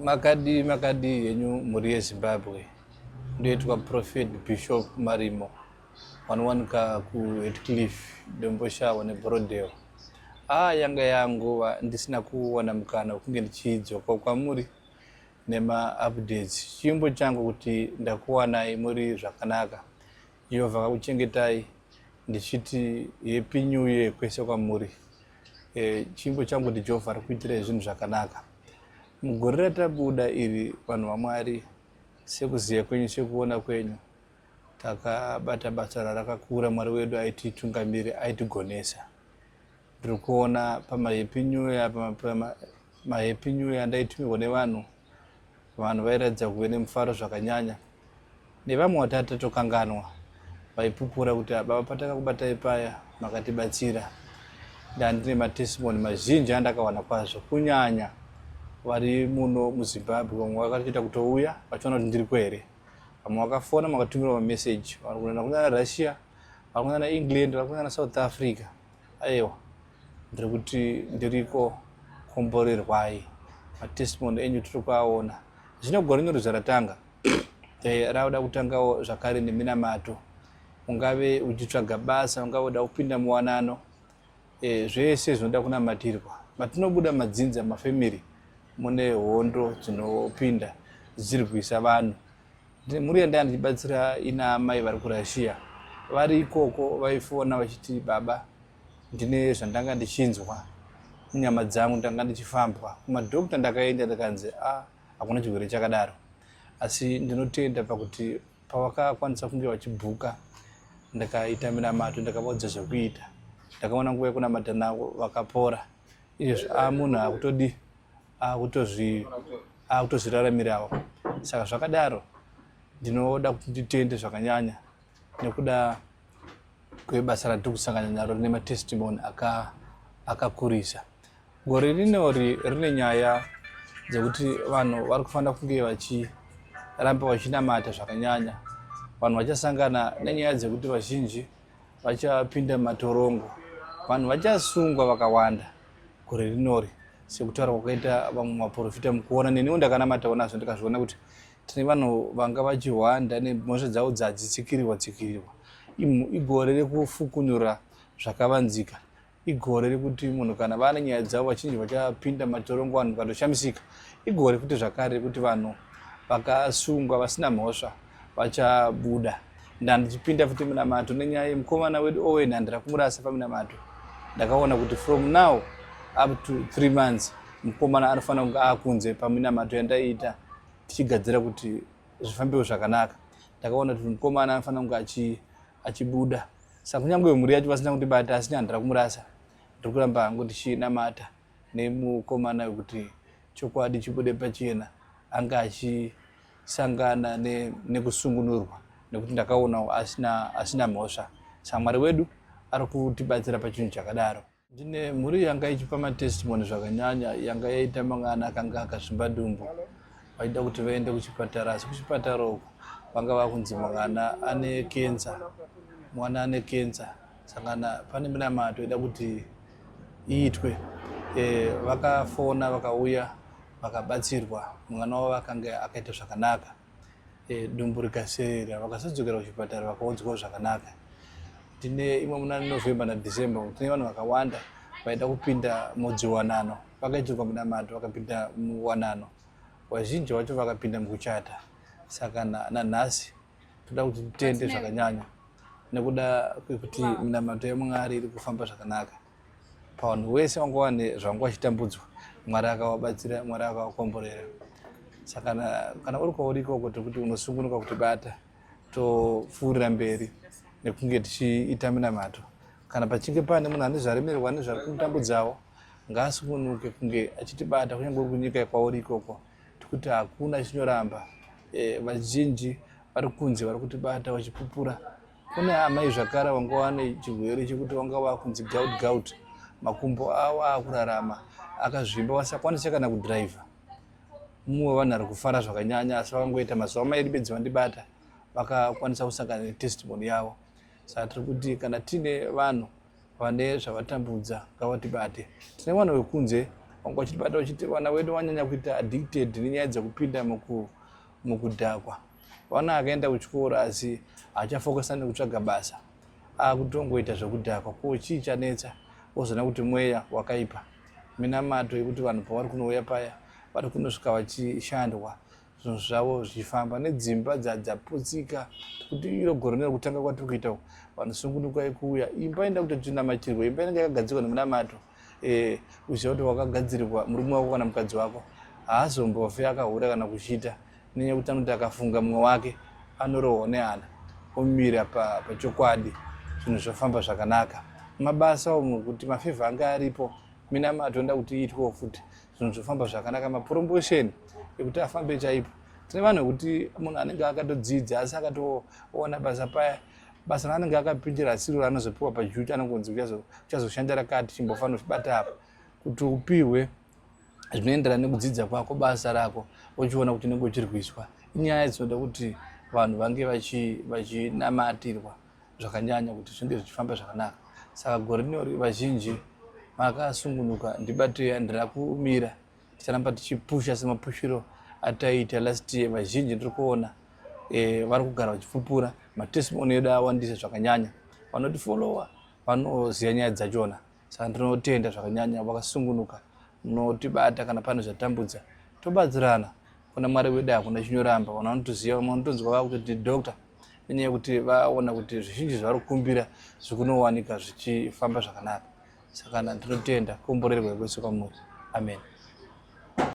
Makadii makadii henyu mhuri yeZimbabwe. Ndoitwa Prophet Bishop Marimo vanowanika kuHeadcliff, Domboshawa neBorrowdale. Ah, yanga yanguva ndisina kuwana mukana wekunge ndichidzoka kwamuri nemaupdates. Chiyumbo changu kuti ndakuwanai muri zvakanaka. Jehovha akakuchengetai ndichiti happy new year kwese kwamuri. E, chimbo changu kuti Jehovha ari kuitirai zvinhu zvakanaka. Mugore ratabuda iri vanhu vaMwari sekuziva kwenyu sekuona kwenyu takabata basa rarakakura Mwari wedu aititungamiri aitigonesa. Ndiri kuona pamahappy new year pamahappy new year ndaitumirwa nevanhu vanhu vairatidza kuve nemufaro zvakanyanya nevamwe vatati tatokanganwa vaipupura kuti baba patakakubatai paya makatibatsira ndandine matestimony mazhinji andakawana kwazvo kunyanya vari muno muzimbabwe vamwe vakatoita kutouya vachiona kuti ndiri kwere vamwe vakafona makatumira mameseji vari kunana kunana russia vari kunana england vari kunana south africa aiwa ndiri kuti ndiriko komborerwai matestimony enyu tiri kuaona zvino gore rino zvaratanga eh, rauda kutangawo zvakare neminamato ungave uchitsvaga basa ungave uda kupinda muwanano eh, zvese zvinoda kunamatirwa matinobuda madzinza mafemiri mune hondo dzinopinda dzichirwisa vanhu Mhuri yandanga ndichibatsira ina amai vari kuRussia vari ikoko vaifona vachiti baba ndine zvandanga ndichinzwa munyama dzangu ndanga ndichifambwa kumadhokta ndakaenda ndikanzi a ah, hakuna chirwere chakadaro asi ndinotenda pakuti pavakakwanisa kunge vachibhuka ndakaita minamato ndakavaudza zvekuita ndakaona nguva yekunamata navo vakapora izvezvi a ah, munhu akutodii akutozviraramirawo saka zvakadaro ndinoda kuti nditende zvakanyanya nekuda kwebasa ratiri kusangana naro rine matestimony akakurisa gore rinori rine nyaya dzekuti vanhu vari kufanira kunge vachiramba vachinamata zvakanyanya vanhu vachasangana nenyaya dzekuti vazhinji vachapinda mumatorongo vanhu vachasungwa vakawanda gore rinori sekutaura kwakaita vamwe maprofita mukuona neniwo ndakanamatawo nazvo ndikazviona kuti tine vanhu vanga vachihwanda nemhosva dzavo dzadzitsikirirwa tsikirirwa igore rekufukunura zvakavanzika igore rekuti munhu kana vane nyaya dzavo vachinji vachapinda matorongo vanhu vakatoshamisika igore futi zvakare rekuti vanhu vakasungwa vasina mhosva vachabuda ndandichipinda futi munamato nenyaya yemukomana wedu Owen handira kumurasa paminamato ndakaona kuti from now up to 3 months mukomana anofanira kunge akunze paminamato yandaiita tichigadzira kuti zvifambewo zvakanaka ndakaona kuti mukomana anofanira kunge achibuda saka kunyange mhuri yacho vasina kundibata asi handira kumurasa ndiri kuramba hangu ndichinamata nemukomana wekuti chokwadi chibude pachena anga achisangana nekusungunurwa nekuti ndakaonawo asina, asina mhosva saka mwari wedu ari kutibatsira pachinhu chakadaro ndine mhuri yanga ichipa matestimony zvakanyanya yanga yaita mang'ana akanga akazvimba dumbu vaida kuti vaende kuchipatara asi kuchipatara uku vanga vakunzi mwana ane kenza mwana ane kenza saka pane minamato ida kuti iitwe e, vakafona vakauya vakabatsirwa mwana wavo akanga akaita zvakanaka e, dumbu rikaserera vakazodzokera kuchipatara vakaudzwawo zvakanaka tine imwe muna november nadecember tine vanhu vakawanda vaida kupinda mudziwanano vakaitirwa munamato vakapinda muwanano vazhinji vacho vakapinda mukuchata saka nanhasi toda kuti titende zvakanyanya nekuda kwekuti minamato yamwari iri kufamba zvakanaka pavanhu vese vanga vane zvanga vachitambudzwa mwari akavabatsira mwari akavakomborera saka kana uri kwauri ikoko tekuti unosungunuka kutibata topfuurira mberi nekunge tichiita minamato kana pachinge pane munhu ane zvaremerwa nezvari kumutambudzawo ngaasungunuke kunge achitibata kunyange uri kunyika kwauri ikoko tikuti hakuna chinoramba eh, vazhinji vari kunze vari kutibata vachipupura kune amai zvakare vanga vane chirwere chekuti vanga vakunzi gout gout makumbo avo akurarama akazvimba vasakwanise kana kudhiraivha mumwe wevanhu ari kufara zvakanyanya asi vakangoita mazuva mairi bedzi vandibata vakakwanisa kusangana netestimony yavo saka tiri kuti kana tine vanhu vane zvavatambudza ngavatibate tine vanhu vekunze Wanga uchitibata uchiti vana wedu wanyanya kuita addicted nenyaya dzekupinda mukudhakwa. Vana akaenda kuchikoro asi haachafokasa nekutsvaga basa, akutongoita zvekudhakwa. Ko chii chanetsa? Wozoona kuti mweya wakaipa. Minamato yekuti vanhu pavari kunouya paya vari kunosvika vachishandwa zvinhu zvavo zvichifamba nedzimba dzaputsika kuti iro gore rino kutanga kwatiri kuita uku vanhu sungunukai kuuya imba inoda kuti tinamatirwe imba inenge yakagadzirwa nemunamato eh, uziva kuti wakagadzirirwa murume wako kana mukadzi wako haazombofi akahura kana kuchita nenyaya yekuti anoti akafunga mumwe wake anorohwa nehana omira pachokwadi zvinhu zvofamba zvakanaka mabasa umu kuti mafevha anga aripo minamato inoda kuti iitwewo futi zvinhu zvofamba zvakanaka mapromotion ekuti afambe chaipo tine vanhu vekuti munhu anenge akatodzidza asi akatoona basa paya basa raanenge akapindira asiro raanozopiwa pajuti anongonzi uchazoshanda rakati chimbofanira uchibata apa kuti upihwe zvinoenderana nekudzidza kwako basa rako uchiona kuti unenge uchirwiswa inyaya dzinoda kuti vanhu vange vachinamatirwa zvakanyanya kuti zvinge zvichifamba zvakanaka saka gore rinori vazhinji makasungunuka ndibatei handina kumira ticharamba tichipusha semapushiro ataiita last year vazhinji ndiri kuona eh, vari kugara vachipupura matestimony edu awandisa zvakanyanya vanotifolowa vanoziva nyaya dzachona saka ndinotenda zvakanyanya vakasungunuka munotibata kana pane zvatambudza tobatsirana kuna mwari wedu hakuna chinoramba vanhu vanotoziva vamwe vanotonzwa vakutoti doctor nenyaya yekuti vaona kuti zvizhinji zvavari kukumbira zvikunowanika zvichifamba zvakanaka saka ndinotenda komborerwa kwese kwamuri amen.